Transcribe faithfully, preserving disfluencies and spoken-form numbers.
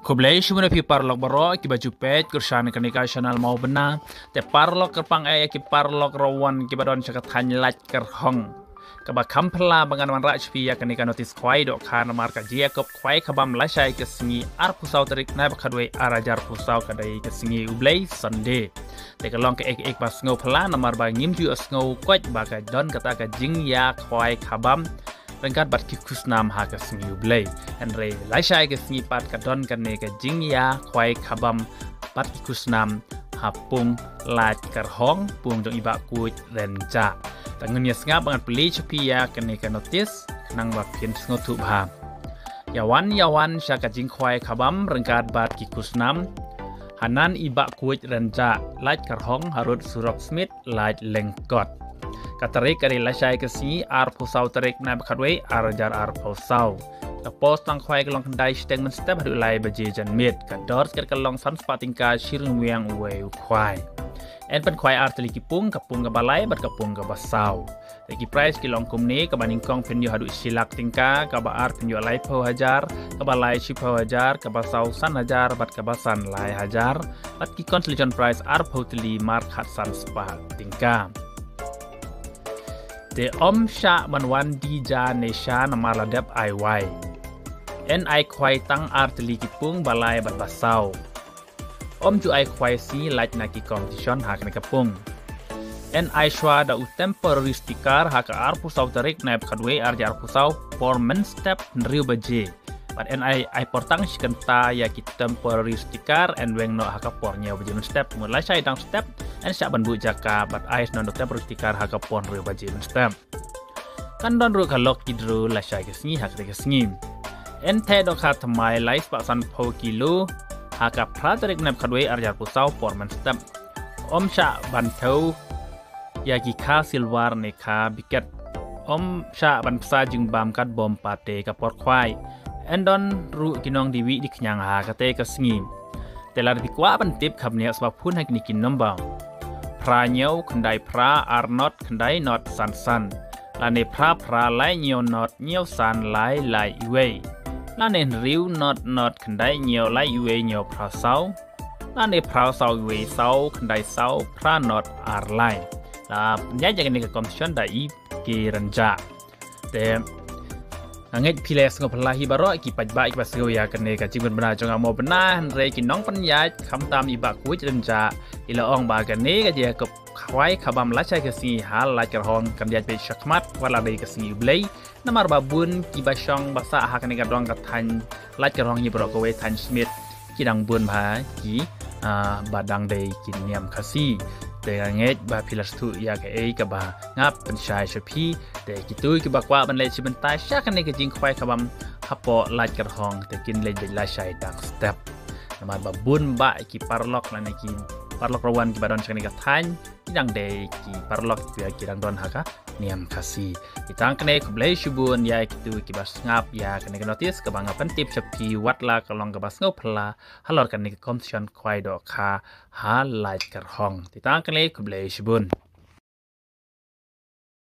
Khublei shibun ïa phi paralok baroh kiba ju peit kyrshan kane ka channel Mawbynna. Te paralok kyrpang eh ïa ki paralok rawan kiba don sha ka thaiñ Laitkyrhong, kaba kham phylla ba ngan wanrah sha phi ïa kane ka notis khwai dohkha namar ka jia kup khwai khabam lashai ka sngi arphew saw tarik Naibakhadwei ar hajar arphew saw, ka dei ka sngi U Blei Sunday. Te ka long kaei kaei ba sngewphylla namar ba ngim ju ïohsngew koit ba ka don kata ka jingïakhwai khabam ryngkat bad ki khusnam ha ka sngi U Blei. Hynrei lashai ka sngi pat ka don kane ka jingïakhwai khabam bad ki khusnam ha pung Laitkyrhong, pung jong i Bah Kuit Rynjah. Te ngin ïa sngap ba ngan plie sha phi ïa kane ka notis khnang ba phin sngewthuh bha. Ïa wan ïa wan sha ka jingkhwai khabam ryngkat bad ki khusnam. Hanan i Bah Kuit Rynjah, Laitkyrhong, harud surok Smit, Laitlyngkot. Ka tarik ka dei lashai ka sngi arphew saw tarik Naibakhadwei ar hajar arphew saw. Ka por sdang khwai ka long khyndai shiteng mynstep haduh lai baje janmiet. Ka dor tiket ka long san spah tyngka, shi ryngwiang uwei u khwai. Yn pynkhwai ar tylli ki pung, ka pung kaba lai bad ka pung kaba saw. Te ki prize ki long kumne: kaba nyngkong phin ïoh haduh shi lak tyngka, kaba ar phin ïoh laiphew hajar, kaba lai shiphew hajar, kaba saw san hajar bad kaba san lai hajar. Bad ki consolation prize arphew tylli, mar khatsan spah tyngka. Te ym shah ban wan die ja ne sha namar la dep ai wai. Yn ai khwai tang ar tylli ki pung, ba lai bad ba saw. Ym ju ai khwai sngi lait na ki competition ha kane ka pung. Yn ai shuwa da u temporary sticker ha ka arphew saw tarik Naibakhadwei ar hajar arphew saw, por mynstep hynriew baje. Bad yn ai, ai por tang shi kynta ïa ki temporary sticker, yn weng noh ha ka por hynñiew baje mynstep. Mut lashai dang step, yn shah ban buh jaka bad ai shuwa da u temporary sticker ha ka por hynriew baje mynstep. Kan don ruh ka lucky draw lashai ka sngi ha kata ka sngi. Yn theh dohkha thymmai lai spah sanphew kilo ha ka phra tarik Naibakhadwei ar hajar arphew saw, por mynstep. Ym shah ban thew ïa ki kha silver ne kha biket. Ym shah ban pynsa jingbam katba ym pat te ka por khwai. Yn don ruh ki nongdie wieh die khñiang ha kata ka sngi. Te lada phi kwah ban tip, kham bniah sngap phone ha kine ki number: phra hynñiew khyndai phra ar not khyndai not san san, lane phra phra lai hynñiew not hynñiew san lai lai uwei, lane hynriew not not khyndai hynñiew lai uwei hynñiew phra saw, lane phra saw uwei saw khyndai saw phra not ar lai. La pynïaid ïa kane ka competition da i K Rynjah. Te nga ngeit phi la sngewphylla hi baroh ki paidbah kiba sngewthuh ïa kane ka jingpynbna jong nga Mawbynna, hynrei ki nongpynïaid khamtam i Bah Kuit Rynjah i la ong ba kane ka jia kup khwai khabam lashai ka sngi ha Laitkyrhong kan ïaid beit shakhmat wat la dei ka sngi U Blei. Namar ba bun kiba shong ba sah ha kane ka dong ka thaiñ Laitkyrhong hi baroh kawei thaiñ Smit ki dang bun bha ki, ah, ba dang dei ki niam Khasi. Te nga ngeit ba phi la sngewthuh ïa kaei kaba nga pynshai sha phi. Te kito kiba kwah ban leit shi bynta sha kane ka jingkhwai khabam hapoh Laitkyrhong te kin leit beit lashai dang step. Namar ba bun bah ki paralok lane ki paralok rawan kiba don sha kane ka thaiñ ki dang dei ki paralok kiba ki dang don ha ka niam Khasi. Te tang kane, khublei shibun ïa kito kiba sngap ïa kane ka notis kaba nga pyntip sha phi, wat la ka long kaba sngewphylla halor kane ka competition khwai dohkha ha Laitkyrhong. Te tang kane, khublei shibun.